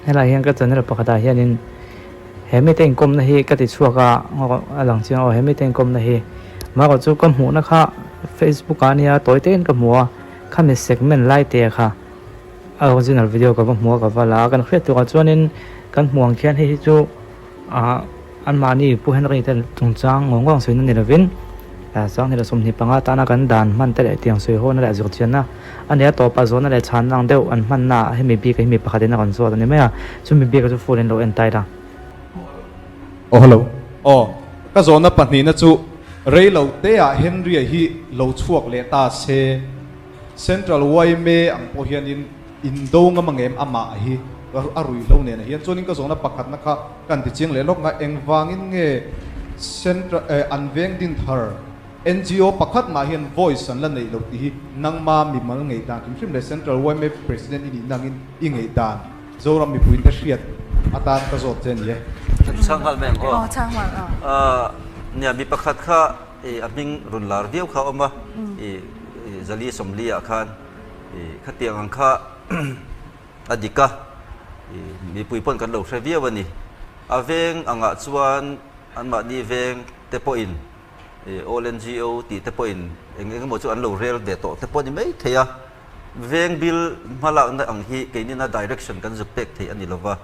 Helaiah hian ka channel pakhatah hianin he mite inkawmna hi ka ti chhuak a a lang chiang aw he mite inkawmna hi mahrawh chu ka hmuhna kha facebook ah ania tawi te in ka hmu a khami segment lai te kha a original video ka va hmu a ka va la a kan hriat turah chuanin kan hmuh ang khian hei hi chu ah Anmahni Pu Henry te chungchang ngawng ngawng sawina ni lovin Sanghnih leh 25 tana kan dan hman te leh tiang sawi hawna leh zirchianna a nia tawpah zawhna leh chhanna ang deuh an hmanna ah hemi bik a hi mi pakhatin a rawn zawt a ni mai a, chumi bik a chu full in lo en tai la. Aw hello. Aw ka zawhna pahnihna chu rei lo te ah Henry-a hi lo chhuak leh ta se Central yma ang pawh hianin indo ngam ang em amah hi a ruihhlo nen ah hian chuanin ka zawhna pakhatna kha Kan ti chiang leh lawk nga engvangin nge Central eh an veng din thar NGO pakhat mah hian voice an la neih loh tih hi nangma mimal ngeih dan hrim hrim leh Central yma President i nih nangin i ngeih dan Zoram mipui te hriat atan ka zawt che a ni e. Kan chhang nghal mai ang aw. Aw chhang nghal aw. Ahh nia mi pakhat kha i a hming rawn lar viau kha a awm a i Zali Sawmli ah khan i khatiang ang kha A dik a, mipui pawn kan lo hre viau a ni. A veng angah chuan anmahni veng te pawhin All NGO tih te pawhin eng eng emaw chu an lo rel ve tawh te pawh a ni mai thei a. Veng bil hmalakna ang hi keinina direction kan zuk pek theih a ni lova.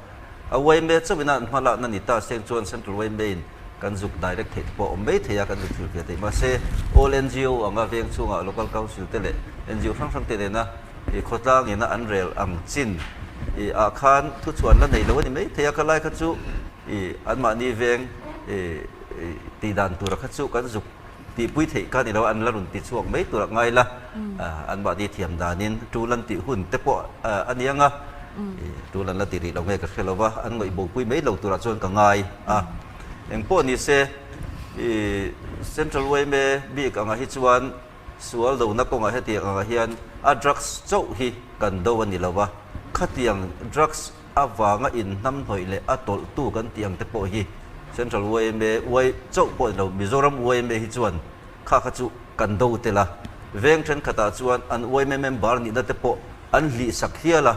A yma chauhina an hmalakna ni ta seng chuan Central yma in kan zuk direct theih te pawh a awm mai thei a, kan zuk hrilh ve theih. Mahse All NGO anga veng chhungah Local Council te leh NGO hrang hrang te nena I khawtlang ina an rel ang chin i ah khan thuchhuan la nei lo a ni mai thei a, khalai kha chu i anmahni veng i tih dan tura kha chu kan zuk tihpui theih kha ni lo a, an la rawn ti chhuak mai tura ngai la, anmahni thiam danin tul an tih hun te pawh a ni ang a, i tul an la ti rih lo nge ka hre lo va, an ngaihbopui mai lo turah chuan ka ngai a, engpawh ni se i Central yma bik angah hi chuan Sual dona kawngah hetiang angah hian a drugs chauh hi kan do a ni lo a, khatiang drugs avanga inhnamhnawih leh a tawlhtu kan tih ang te pawh hi Central yma y chauh pawh ni lo, Mizoram yma hi chuan kha kha chu kan do tel a, veng thenkhatah chuan an yma member nihna te pawh an hlihsak hial a,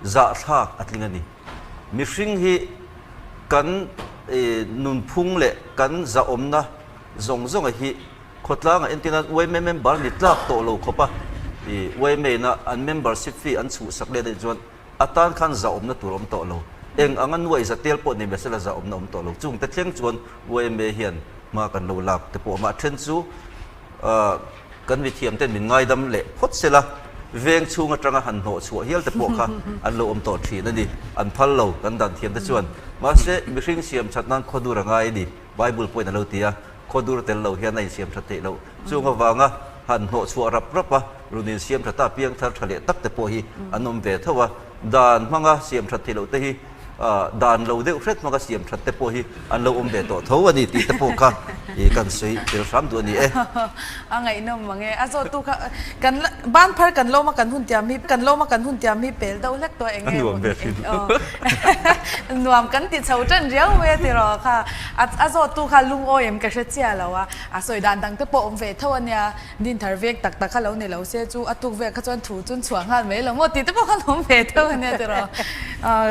zahthlak a tling a ni. Mihring hi kan nunphung leh kan zahawmna zawng zawnga hi Khawtlangah entirnan yma member ni tlak tawh lo khawp a, i yma ina an membership fee an chhuhsak let anih chuan a tan khan zahawmna tur a awm tawh lo. Eng anga nuaih za tel pawh ni mahsela zahawmna a awm tawh lo. Chungte thleng chuan yma hian hma kan lo lak te pawh a awm a, a then chu kan mithiam ten min ngaidam leh phawt sela veng chhung atanga han hnawh chhuah hial te pawh kha an lo awm tawh thin a ni. An phal lo kan dan thiam te chuan. Mahse mihring siam that nan khawdur a ngai a ni, Bible pawhin a lo ti a. Khawdur tel lo hian a insiam tha theih loh. Chung avanga han hnawh chhuah rap rap a, run insiam tha ta piang thar tha leh tak te pawh hi an awm ve tho a. Dan hmanga siam that theih loh te hi dan lo deuh hret hmanga siam that te pawh hi an lo awm ve tawh tho a ni tih te pawh kha kan sawi tel hram duh a ni e. A ngaihnawm mang e. A zawhtu kha kan ban phar kan lawm a kan hun tiam hi kan lawm a kan hun tiam hi pel deuh hlek tawh eng nge maw ni nuam kan ti chho tan riau mai a tiraw kha. A zawttu kha lungawi em ka hre chiah lo a, a sawi dan dang te pawh awm ve tho a nia, din thar vek tak tak kha lo ni lo se chu a tuk vel kha chuan thu chun chhuah nghal mai lo maw tih te pawh khan awm ve tho a nia tiraw.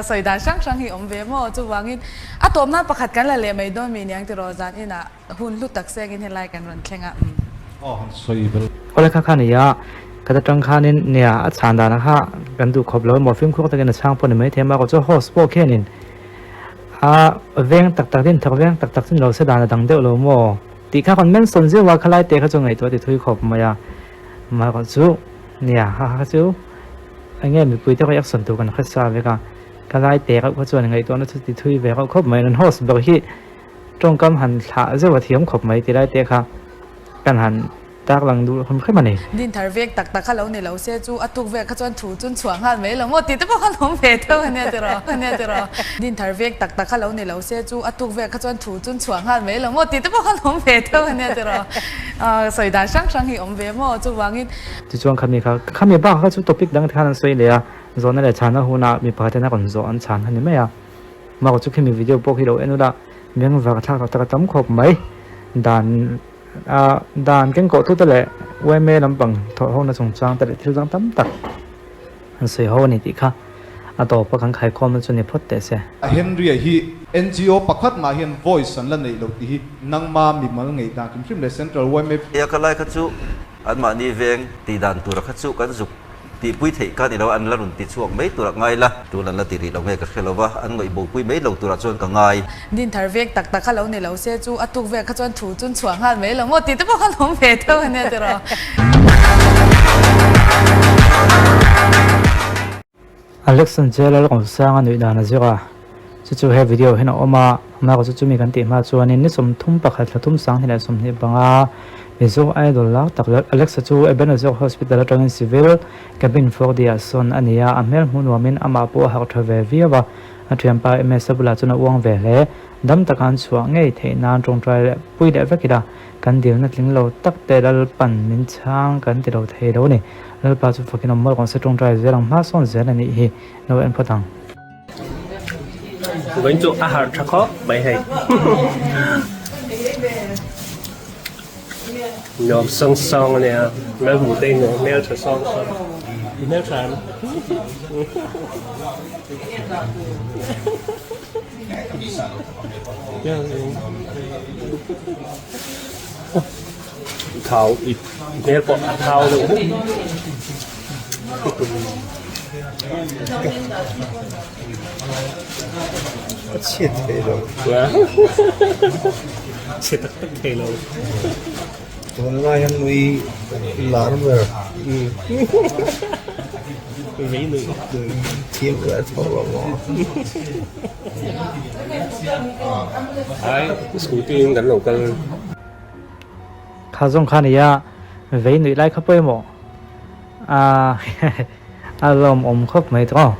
Sawi dan hrang hrang hi awm ve maw chuvangin a tawp nan pakhat kan la leh mai dawn mi niang tiraw zan inah hun hlu tak sengin helai kan rawn thleng a. Aw han sawi vel. Awle kha kha nia, ka ta tang khanin nia a chhan dan kha kan duh khawp lo emaw fimkhur takin a chhang pawh ni maithei a, mahrawh chu host pawh khianin A veng tak tak din thawk veng tak tak chu ni lo se dan a dang deuh lo maw? Tih kha rawn mention zeuh a, khalai te kha chu ngaihtuah ti thui khawp mai a. Amaherawh chu nia ha kha chu eng nge mipui te reaction tur kan hre sa vek a, khalai te reuh kha chuan ngaihtuahna chu ti thui ve reuh khawp mai. An host ber hi tawngkam han thlah zeuh a thiam khawp mai ti lai te kha kan han Tak lang duh hrim hrim a ni. Din thar vek tak tak kha lo ni lo se chu a tuk vel kha chuan thu chun chhuah nghal mai lo maw tih te pawh khan awm ve theuh a nia tiraw a nia tiraw. Din thar vek tak tak kha lo ni lo se chu a tuk vel kha chuan thu chun chhuah nghal mai lo maw tih te pawh khan awm ve theuh a nia tiraw. Sawi dan hrang hrang hi awm ve maw chuvangin. Tichuan khami kha khami bakah kha chu topic dang te khan an sawi leh a, zawhna leh chhanna hunah mi pakhat hian a rawn zawh an chhan a ni mai a. Mahrawh chu khimi video pawh khi lo en ula bengvar thlak tak tak a tam khawp mai dan. A dan kengkawh tute leh yma lampang thawh hona chungchang te leh thil dang tam tak an sawi ho a ni tih kha A tawpa kan khaikhawmna chu ni phawt teh se. Henry-a hi NGO pakhat mah hian voice an la neih loh tih hi nangma mimal ngei dan hrim hrim leh Central yma. Nia ka lai kha chu anmahni veng tih dan tura kha chu kan zuk tihpui theih ka ni lo, an la rawn ti chhuak mai tura ngai la, tul an la ti rih lo nge ka hre lo va, an ngaih bopui mai lo turah chuan ka ngai. Dinthar vek tak tak kha lo ni lo se chu a tuk vel kha chuan thu chun chhuah nghal mai lo maw tih te pawh kha lo awm ve theuh a nia tiraw. Alexan chu Lalkawmsanga nuih dan a zir a, chu chu he video hian a awm a, amah chu chumi kan tih hma chuanin ni 31 thla thum 2025 Mizo Idol lar tak Alexa chu Ebenezer Hospital atangin Civil Cabin 4D ah sawn a ni a, a hmel hmuh nuamin amah pawh a harh tha ve viau a, a thianpa MS-a bulah chuan a uang ve hle. Dam taka an chhuah ngei theih nan tawngtai leh pui leh vek ila, kan dilna tling lo tak te Lalpan min chhang kan ti lo thei lo a ni. Lalpa chu fakin awm mawlh kawng se tawngtai zel ang hma sawn zel a nih hi lo en phawt ang. Vawiin chu a harh tha khawp mai hei. Nuam sawng sawng a nia, hmel hmuh te in hmel tha sawng sawng. I hmel tha em? Thau i hmel pawh a thau deuh bawk. A chhiat thei lo. Chhe tak tak thei lo. Tunlai hian nui lar ber. Vei nui. Thiam ber tho lo maw. Ai scooty in kan lo kal. Kha zawng kha nia vei nuih lai kha pawimawh a a lawmawm khawp mai tawh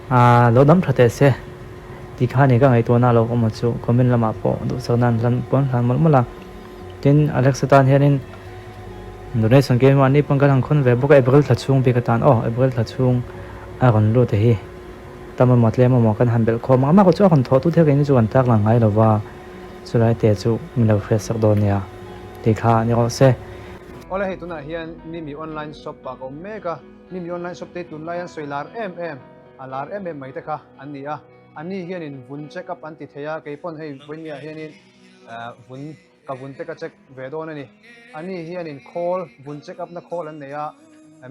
a lo dam tha teh se tih kha ni ka ngaihtuahna a lo awm a chu comment lamah pawh duhsak nan hlan pawn hlan mawlh mawlh a tin Alexa tan hianin donation ke mahni pawn kan han khawn ve bawk a April thla chhung bik atan aw April thla chhung a rawn lut a hi tam emaw tlem emaw kan han belh khawm ang a mah chu a rawn thawh tu thil keini chu kan tak lang ngai lova. Chulai te chu min lo hriat sak dawn nia tih kha ni rawh se. Awle hei tunah hian Mimi online shop ah ka awm mek a, Mimi online shop te hi tunlai an sawi lar em em, a lar em em mai te kha an ni a, ani hianin vun check up an ti thei a, kei pawn hei vawinia hianin vun ka vun te ka check ve dawn a ni, ani hianin khawl vun check up na khawl an nei a,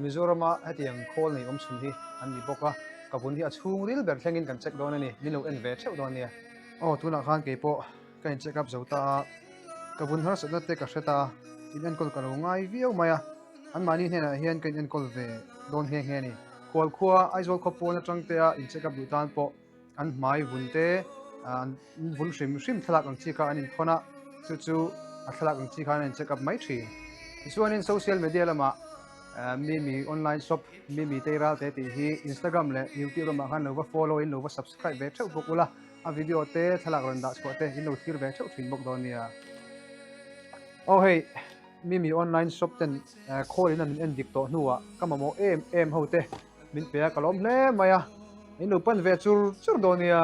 Mizorama hetiang khawl nei awm chhun hi an ni bawk a, ka vun hi a chhungril ber thlengin kan check dawn a ni, min lo en ve theuh dawn nia. Aw tunah khan kei pawh ka in check up zo ta a, ka vun harsatna te ka hre ta a, in enkawl ka lo ngai viau mai a, anmahni hnenah hian ka in enkawl ve dawn nghe nghe a ni. Khual khua Aizawl khaw pawn atang te a in check up duh tan pawh an hmai vun te an vun hrim hrim thlalak ang chi kha an inthawn a, chu chu a thlalak ang chi khan an in check up mai thin. Tichuanin social media lamah Mimi online shop Mimi Teiral te tih hi Instagram leh YouTube lamah khan lo va follow in lo va subscribe ve theuh bawk ula. A video te thlalak rawn dah chhuah te in lo thlir ve theuh thin bawk dawn nia. Aw hei Mimi online shop ten call in an min en dik tawh hnuah ka mamawh em em ho te min pe a ka lawm hle mai a, in lo pan ve chur chur dawn nia.